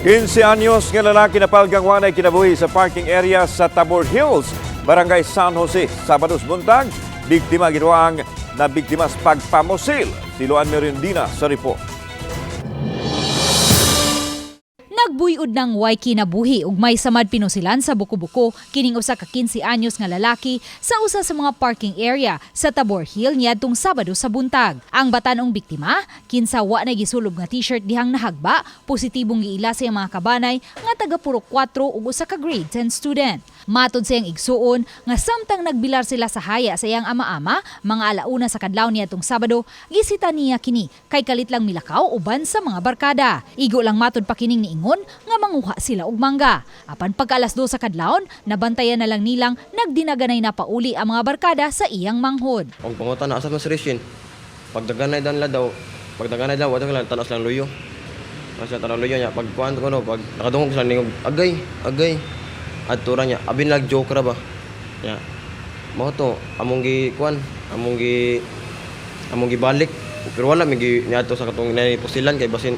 15 anyos nga lalaki napalgang walay kinabuhi sa parking area sa Tabor Hills, Barangay San Jose, Sabado sa buntag. Biktima giduang na biktima sa pagpamusil. Si Luan Merendina sa report. Nagbuyod ng way kinabuhi ug may samad pinusilan sa buko-buko kining usa ka 15 anyos nga lalaki sa usa sa mga parking area sa Tabor Hill niadtong Sabado sa buntag. Ang batan-ong biktima, kinsa wa na gisulob nga t-shirt dihang nahagba, positibong giila sa iyang mga kabanay nga taga Purok 4 ug usa ka grade 10 student. Matod sa iyang igsuon nga samtang nagbilar sila sa haya sa iyang ama-ama, mga alauna sa kadlaw niadtong Sabado, gisita niya kini kay kalit lang milakaw uban sa mga barkada. Igo lang matod pa kining niingon nga manguha sila og mangga. Apan pagka alas 2 sa kadlawon, nabantayan na lang nilang nagdinaganay na pauli ang mga barkada sa iyang manghod. Og pangutan na asa man si Rishin. Pagdaganay dan la daw, pagdaganay daw wala lang tanas lang luyo. Kasi tanaw luyo niya pag kuan ko no, pag nakadungog sila ningog agay, agay. Adto ra niya, abin lag joke ra ba. Nya. Mao to among gi kuan, among gibalik. Pero wala mi gi niadto sa katong nay pusilan kay basin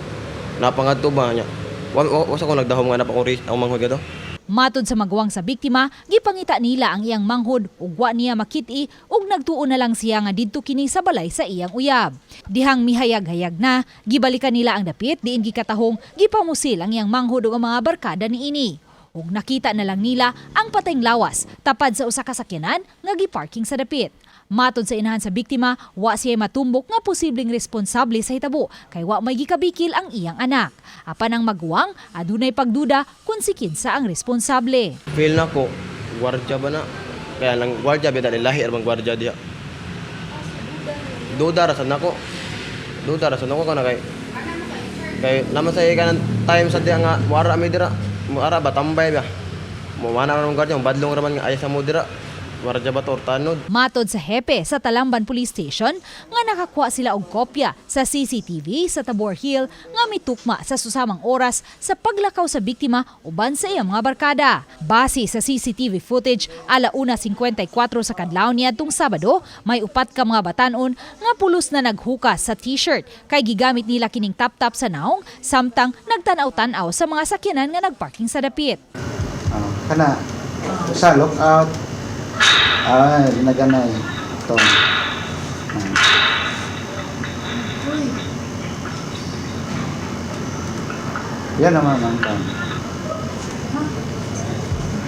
napangadto ba niya. Wa sa ko nagdahom nga napa akong manghod kadto. Matod sa maguwang sa biktima, gipangita nila ang iyang manghod ug wa niya makit-i ug nagtuo na lang siya nga didto kini sa balay sa iyang uyab. Dihang mihayag-hayag na, gibalikan nila ang dapit diin gikatahong gipamusil ang iyang manghod ug ang mga barkada niini. Ug nakita na lang nila ang patayng lawas tapad sa usa ka sakyanan nga giparking sa dapit. Matod sa inahan sa biktima, wa siya matumbok nga posibleng responsable sa hitabo kay wa may gikabikil ang iyang anak. Apan ang maguwang, adunay pagduda kung si kinsa ang responsable. Feel na ko, gwardya ba na? Kaya lang gwardya ba dali lahi bang gwardya diha. Duda ra sad nako. Duda ra sad nako kana kay naman sa kanan time sa diha nga wara mi dira. Muara ba tambay ba. Mo mana ra ng gwardya, badlong ra man nga ay sa mo dira. Gwardya ba to or tanod? Matod sa hepe sa Talamban Police Station nga nakakuha sila og kopya sa CCTV sa Tabor Hill nga mitukma sa susamang oras sa paglakaw sa biktima uban sa iyang mga barkada. Base sa CCTV footage, 1:54 sa kadlaw niadtong Sabado, may upat ka mga batanon nga pulos na naghukas sa t-shirt kay gigamit nila kining tap-tap sa naong samtang nagtanaw-tanaw sa mga sakyanan nga nagparking sa dapit. Ah, kana sa look out, ah, naganay ito. Ah. Yan naman ang kan.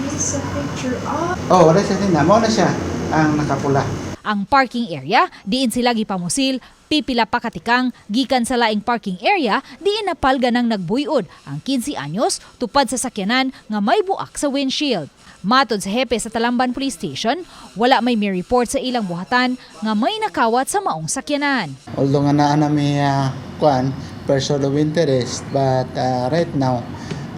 This is a picture of Oh, wala siya din na. Mao na siya ang nakapula. Ang parking area, diin sila gipamusil, pipila pa katikang, gikan sa laing parking area, diin napalga ng nagbuyod ang 15 anyos tupad sa sakyanan nga may buak sa windshield. Matod sa hepe sa Talamban Police Station, wala may report sa ilang buhatan nga may nakawat sa maong sakyanan. Although nga naa na may kuan, person of interest, but right now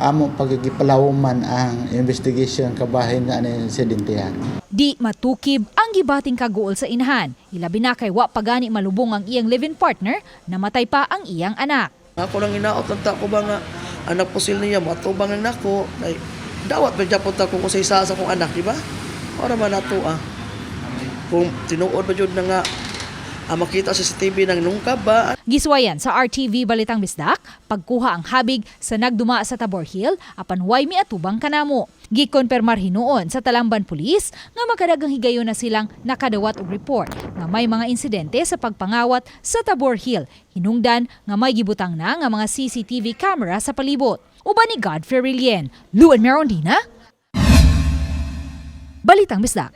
amo pagigipalawman ang investigation kabahin nga ani insidente. Di matukib ang gibating kaguol sa inahan. Ilabi na kay wa pagani malubong ang iyang live-in partner, namatay pa ang iyang anak. Ako lang inaot lang ta ko ba nga anak pusil niya matubang lang nako kay dawat ba japon ta ko sa isa sa akong anak, di ba? Ora man nato ah. Kung tinuod ba jud na nga makita sa CCTV nang nungkab ba. Giswayan sa RTV Balitang Bisdak, pagkuha ang habig sa nagduma sa Tabor Hill, apan way miatubang kanamo. Gikonpermar hinuon sa Talamban Police nga makadagang higayon na silang nakadawat og report nga may mga insidente sa pagpangawat sa Tabor Hill. Hinungdan nga may gibutang na nga mga CCTV camera sa palibot. Uban ni Godfrey Rilien, Luan Merondina, Balitang Bisdak.